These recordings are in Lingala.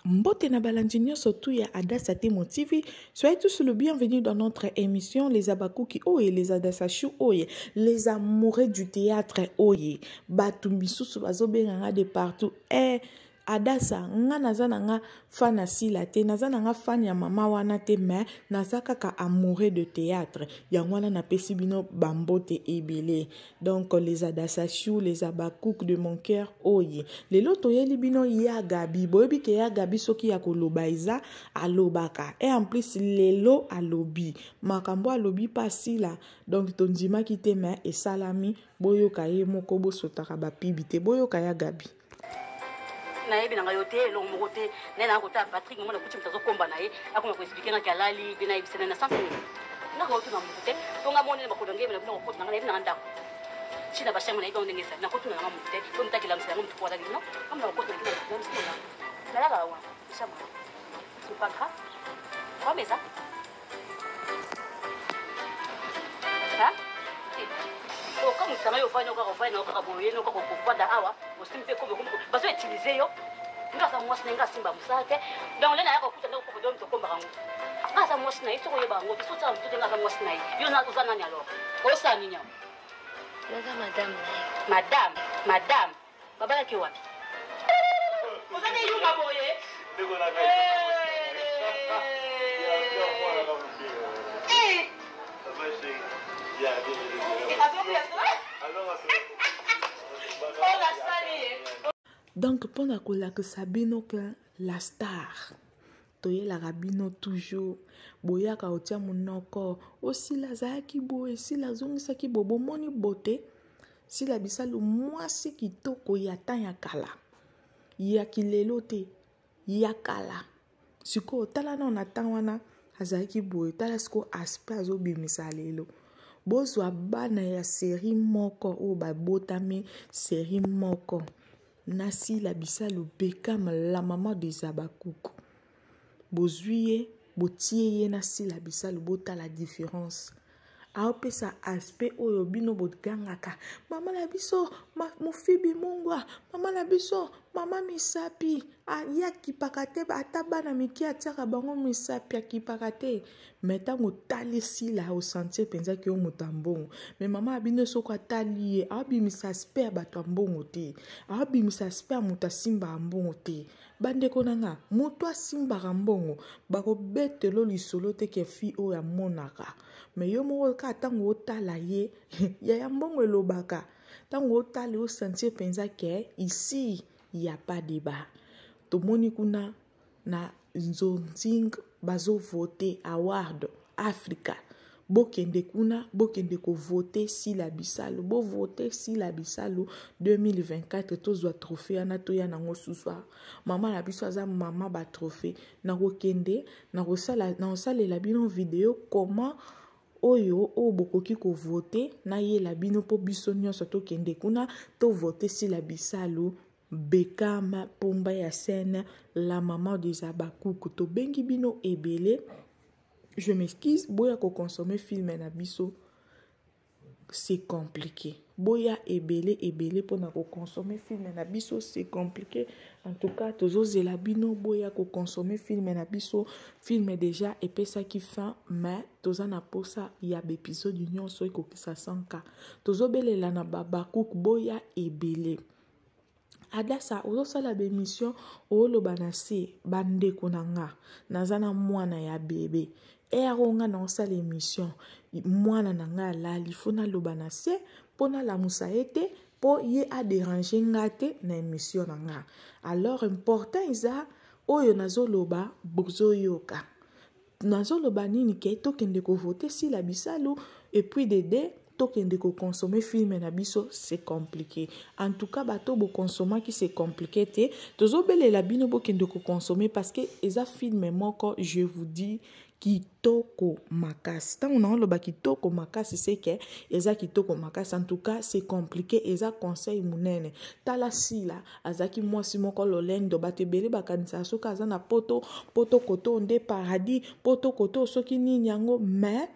Mbote na balandi nyonso tout ya Adassa Temo TV. Soyez tous le bienvenu dans notre émission Les Abakuki Oye, les Adassa Chou Oye, les amoureux du théâtre Oye. Batu misusu bazobenga nga de partout. Eh, Adassa, nga naza na nga fan ya Sila te, naza na nga fan ya mama wana te, mais naza kaka amoureux de théâtre. Yango wana napesi bino bambote ebele. Donc les Adassa Chou, les Abakouk de mon cœur oye. Lelo toyeli bino ya Gabi. Boyebi ke ya Gabi soki ya koloba eza alobaka. Et en plus lelo alobi. Makambo alobi pa Sila. Donc tondimaki te mais esalami boyoka ye moko bosotaka ba pibi te. Boyoka ya Gabi. Nayebi na ngai yo te, eloko moko te. Naye nanga kotala Patrick, mama nakuti moto azokomba na ye, akoma koexplike nga ke alali be, nayebisa na na sens nini nga kotuna moto te, mpo nga moni na makolo ngebe na bino kokota na nga, nayebi nanga ndako ntina bashango, nayebi yango ndenge esali, nakotuna nanga moto te, mpo moto akelamisa yango moto po alali no kama na kokota na bino na misino na nalaka wana chambre, c'est pas grave, problème eza. Okamwisanga yo, ofandi kaka, ofandi nao kaka boye, no kaka kofanda awa, osimbi mpe komi bazo utilize yo. Nga aza mwasi na ye, nga asimba mosala te. Donc le naya kokuta ndako koko domi tokombaka yango. Nga aza mwasi na ye, soki oyeba yango te, soki otiaka motu te, nga aza mwasi na ye. Yo oza nani alors? Osala nini awa? Naza madame na ye. Madame, madame babalaki yo wapi? Oza nde yuma boye. Donc mpona kolakisa bino ke la star toyelaka bino toujours, boyaka otia monoko osila azalaki boye, sila azongisaki boye, bomoni bote Sila Bisalu mwasi kitoko ya temps ya kala, ya kilelo te, ya kala. Sikoyo tala nao na temps wana azalaki boye, tala sikoyo aspect azobimisa lelo. Bozwa bana ya série moko oyo babotami série moko na Sila Bisalu Beckham, la maman des Abakouk. Bozwi ye, botie ye na Sila Bisalu, botala différence. Aopesa aspect oyo bino bogangaka mama na biso mofibi mungwa, mama na biso mama misapi, ye akipaka te, ata bana mike atiaka bango misapi, akipaka te. Me ntango otali Sila, osentir mpenza ke yo moto ya mbongo. Me mama ya bino soki atali ye, aobimisa aspect ya bato ya mbongo te, aobimisa aspect ya moto asimbaka mbongo te. Bandeko na nga, moto asimbaka mbongo bakobetelo lisolo te ke fi oyo amonaka. Me yo moko kaka ntango otala ye, yaya mbongo elobaka, ntango otala osentir mpenza ke ici ya pas débat. Tomoni kuna na Nzonzing bazovote award Africa, bokende kuna, bokende kovote Sila Bisalu, bovote Sila Bisalu 2024, tozwa trophée wana, toya nango susu. Mama na biso aza mama ba trophée. Nakokende nakosalela bino video comment oyo oyo bokoki kovote, nayela bino mpo biso nyonso tokende kuna tovote Sila Bisalu Beckham, pomba ya scène, la maman des Abakouk. Tobengi bino ebele. Je m'excuse, boya ko consommer film na biso, c'est compliqué. Boya ebele ebele pona ko consommer film na biso, c'est compliqué. En tout cas, tozozela bino boya ko consommer film na biso. Film déjà epesaki fin, mais toza na posa ya ba épisode nyonso ekokisa 100K. Tozobelela na Babakouk, boya ebele. Adassa, ozosala ba émission oloba na se, bandeko na nga, naza na mwana ya bebe. Ero nga na osala émission, mwana na nga alali, fo naloba na se mpo nalamusa ye te, mpo ye a déranger nga te na émission na nga. Alors important eza oyo nazoloba, bozoyoka. Nazoloba nini ke tokende kovote Sila Bisalu, et puis dede tokende kokonsome film na biso, c'est compliqué. En tout cas bato bokonsomaki, c'est compliqué te, tozobelela bino bokende kokonsome parce que eza film moko, je vous dis, kitoko makasi. Ntango naoloba kitoko makasi, c'est que eza kitoko makasi. En tout cas c'est compliqué, eza conseil monene. Tala Sila azalaki mwasi moko lolendo, bato ebele bakanisaka soki aza na poto, poto koto nde paradis, poto koto soki nini yango. Mais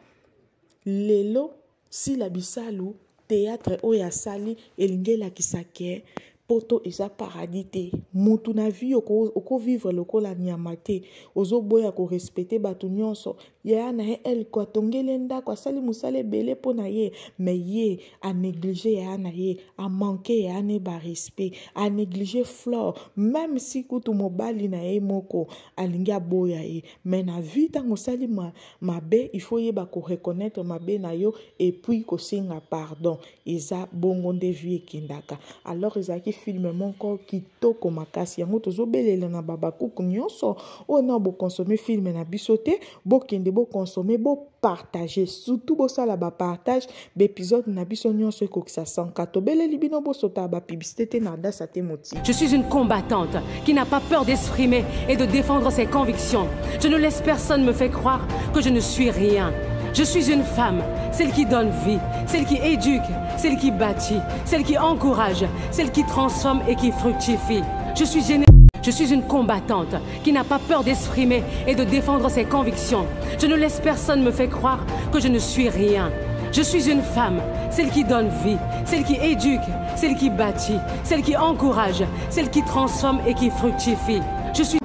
lelo Sila Bisalu théâtre oyo asali elingi elakisa ke Poto eza paradis te. Mutu na vie oko vivre lokola nyama te. Ozo boya ko respecter batu nyonso. Yaya na ye Elko atongeli ye ndako, asali musala ebele mpo na ye, mais ye a negliger yaya na ye, a manquer yaya ne ba respect, a negliger Flore, meme si kutu mobali na ye moko alingi aboya ye, mais na vie tango osali ma, mabe, il faut oyeba ko reconnaitre mabe na yo et puis kosenga pardon. Eza bongo nde vie ekendaka. Alors ezalaki film moko kitoko makasi. Yango tozobelela na babakuku nyonso oyo na bokonsome film na biso te, bokende bokonsome, bopartage, surtout bosala bapartage baepisode na biso nyonso ekokisa 100K. Tobeleli bino bosota ba publicité te na Adasa te moti. Je suis une combattante qui n'a pas peur d'exprimer et de défendre ses convictions. Je ne laisse personne me faire croire que je ne suis rien. Je suis une femme, celle qui donne vie, celle qui éduque, celle qui bâtit, celle qui encourage, celle qui transforme et qui fructifie. Je suis généreuse. Je suis une combattante qui n'a pas peur d'exprimer et de défendre ses convictions. Je ne laisse personne me faire croire que je ne suis rien. Je suis une femme, celle qui donne vie, celle qui éduque, celle qui bâtit, celle qui encourage, celle qui transforme et qui fructifie. Je suis...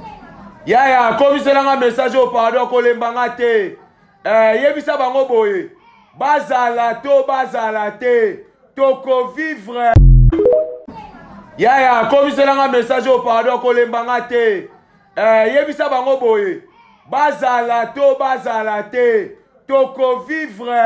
Yaya, komiselanga message au pardon kolemba nga te. Eh, yebisa bango boye. Bazala to bazala te. Toko vivre. Yaya, komiselanga message au pardon kolemba nga te. Eh, yebisa bango boye. Bazala to bazala te. Toko vivre.